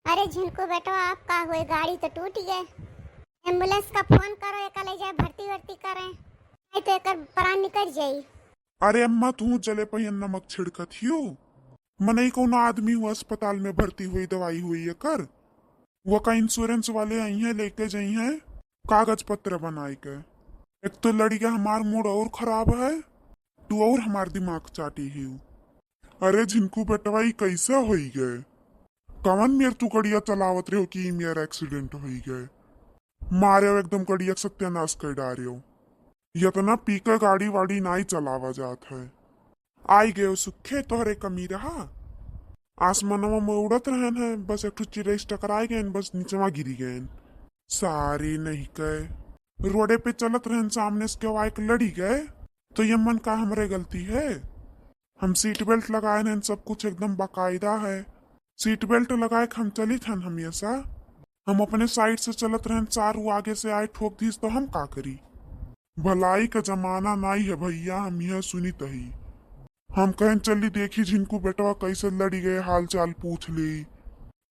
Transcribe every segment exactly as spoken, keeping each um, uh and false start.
अरे झिनकू बेटवा, आप का हुए, गाड़ी तो टूट गए। एम्बुलेंस का फोन करो, एका ले जाए भर्ती वर्ती करें, नहीं तो एकर प्राण निकल जाई। अरे अम्मा, तू जले पहियन नमक छिड़कत हियो। मनई कौनो आदमी हुआ अस्पताल में भर्ती हुई, दवाई हुई एकर, वका इंश्योरेंस वाले अइहें, लेके जइहें कागज पत्र बनाए के। एक तो लड़िका हमार मूड और खराब है, तू और हमार दिमाग चाटी हियो। अरे झिनकू बेटवा, ई कैसे होई गए? कवन मेर तू गड़िया चलावत रहो कि ई मेर एक्सीडेंट होई गए? मारे एकदम गड़िया के सत्यानाश कर डारे हो। यतना पी के गाड़ी वाड़ी नाई चलावा जात है। आई गयो सुखे तोहरे कमी रहा। आसमानवा में उड़त रहन है, बस एक ठो चिड़ै से टकराए गए, बस नीचवा गिरी गए। सारे नहीं कहे, रोडे पे चलत रहन, सामने से केहू आए के लड़ी गए, तो ये मन का हमरे गलती है? हम सीट बेल्ट लगाए रहन, सब कुछ एकदम बाकायदा है। सीट बेल्ट लगाए के हम चलित हन हमेशा। हम अपने साइड से चलत रहन, सार उ आगे से आए ठोक दीस तो हम का करी? भलाई का जमाना नाई है भैया, हम यह सुनित ही। हम कहन चली देखी झिनकू बेटवा कैसे लड़ी गए, हाल चाल पूछ ली।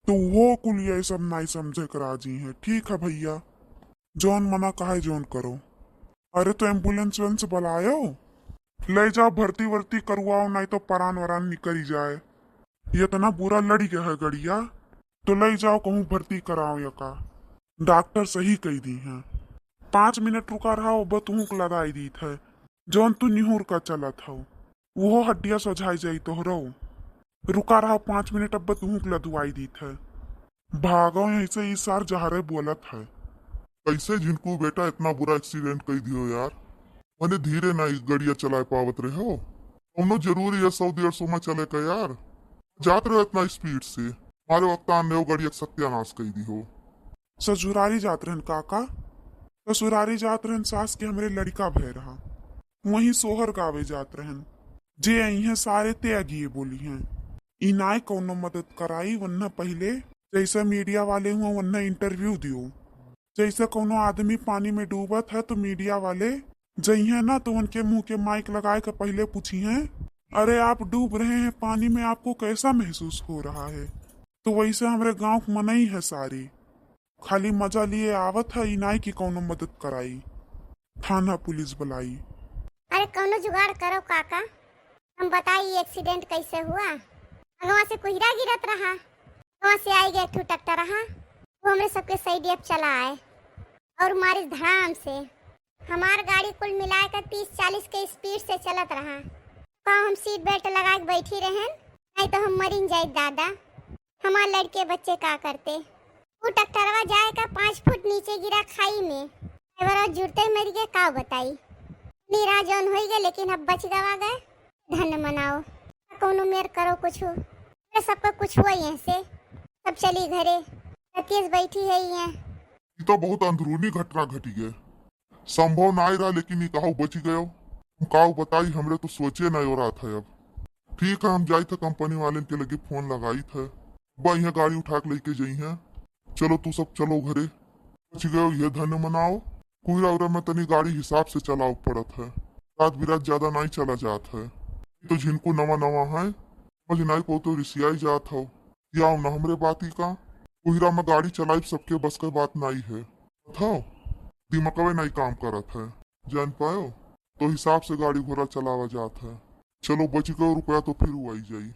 तो वो कुल ये सब नाई समझे के राजी हैं। ठीक है भैया, जौन मना कहे जौन करो। अरे तो एम्बुलेंस वेलेंस बुलायो, ले जाओ भर्ती वर्ती करवाओ, नाई तो परान वरान निकल जाए। ये इतना बुरा लड़ी गया है गड़िया, तो ले जाओ कहूँ भर्ती कराओ या का। डॉक्टर सही कही दी हैं। पाँच मिनट रुका रहा, अब तुहूँ के लगाई दीत है। जौन तू निहुर का चलत हौ, वो हड्डिया सोझाई जाई तोहरो। रुका रहा पाँच मिनट, अब तुहूँ के लदुआई दीत है। भागो यहीं से, ई सार जहरे बोलत है। कैसे झिनकू बेटा इतना बुरा एक्सीडेंट कर दियो यार? मने धीरे ना ई गड़िया चलाए पावत रहे हो। कौनो जरूरी है सौ डेढ़ सौ में चले का यार? जात रहे इतना स्पीड से, मारे वक्त आने हो गड़िया के सत्यानाश कर दी हो। ससुरारी जात रहन काका, ससुरारी जात रहन, सास के हमरे लड़िका भय रहा, वहीं सोहर गावे जात रहन। जे अइहें सारे ते अगिए बोली हैं। ई नाय कौनो मदद कराई, वन्ना पहिले जैसा मीडिया वाले हुआ वन्ना इंटरव्यू दियो। जैसा कौनो आदमी पानी में डूबत है तो मीडिया वाले जइहें ना तो उनके मुंह के माइक लगाए के पहिले पूछी हैं, "अरे आप डूब रहे हैं पानी में, आपको कैसा महसूस हो रहा है?" तो वैसे हमरे गांव के मनई है सारी, खाली मजा लिए आवत है, ई नाई कि कौनो मदद कराई। थाना पुलिस बुलाई। अरे कौनो जुगाड़ करो काका, हम बताई एक्सीडेंट कैसे हुआ। अगवा से कुहरा गिरत रहा, अगवा से आई गए एक ठो ट्रैक्टर रहा, वो हमरे सबके साइड अब चला आए और मारे धड़ाम से। हमार गाड़ी कुल मिला के तीस चालीस के स्पीड से चलत रहा। का हम सीट बेल्ट लगा के बैठी रहन, नहीं तो हम मरिन जाई दादा। हमार लड़के बच्चे का करते? उ ट्रैक्टरवा जाए का पाँच फुट नीचे गिरा खाई में, ड्राइवरवा जुड़ते मर गए, का बताई। निरा जौन होई गए, लेकिन अब बच गवा गए। धन्य मनाओ, कौनो मेर करो कुछ, अरे सबका कुछ हुआ यहाँ से, सब चली घरे, रतियस बैठी है ये। ई तो बहुत अंदरूनी घटना घटी गए, संभव नाई रहा, लेकिन ई काहू बची गयो। हम काहू बताई, हमरे तो सोचे नाई हो रहा था। अब ठीक है, हम जाई थे कंपनी वाले के लगे फोन लगाई थे, बा यहाँ गाड़ी उठा के लेके जाई हैं। चलो तू सब चलो घरे, बच गयो, ये धन्य मनाओ। कुहरा उरा में तनी गाड़ी हिसाब से चलाओ पड़त है, रात बिरात ज्यादा नाई चला जात है। तो झिनको नवा नवा है, समझ नाई पाओ तो रिसियाई जात हो। या ना हमरे बाती का, कुहरा में गाड़ी चलाइब सबके बस के बात नाई है। बताओ, दिमागवे नाई काम करत है, जान पायो, तो हिसाब से गाड़ी घोड़ा चलावा जात है। चलो बच गयो रुपया तो फिर आई जाई।